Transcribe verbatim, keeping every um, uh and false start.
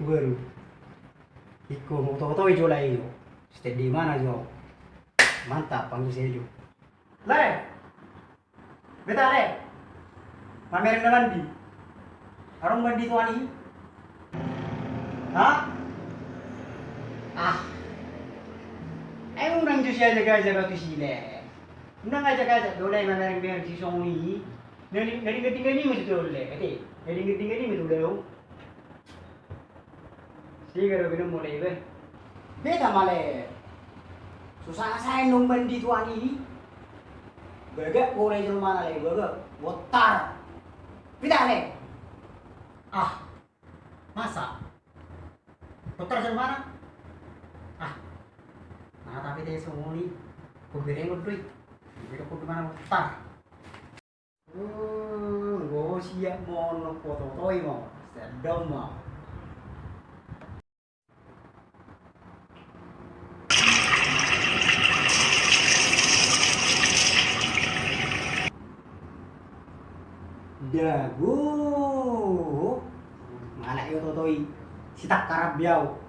Baru. Ingkon hutoto i jo lae jo. Sitedi mana jo. Mantap, panggil sajo. Lae. Beta lae. Mamereng na mandi. Adong mandi tuan i. Ha? Ah. Ai unang jo siajak-ajak au tusi lae. Unang ajak-ajak do lae mamereng-mereng sisongon i. Na dinggan-dinggan i ma tu lae. Ate. Na dinggan-dinggan i ma tu lae. Sega do be na molo i be. Beta ma lae. Susah na sae nung mandi tuan i. Bagak bola i jolmana lae, bagak. Botar. Beta lae. Ah. Masa? Botar jolmana? Ah. Nah, tapi te songon i. Kuberengon do i. Beda kudu mana botar. Hmm, go siap mono, hutoto i ma. Sedom ma. Dago. Mana i hutoto i? Sitangkaran be au.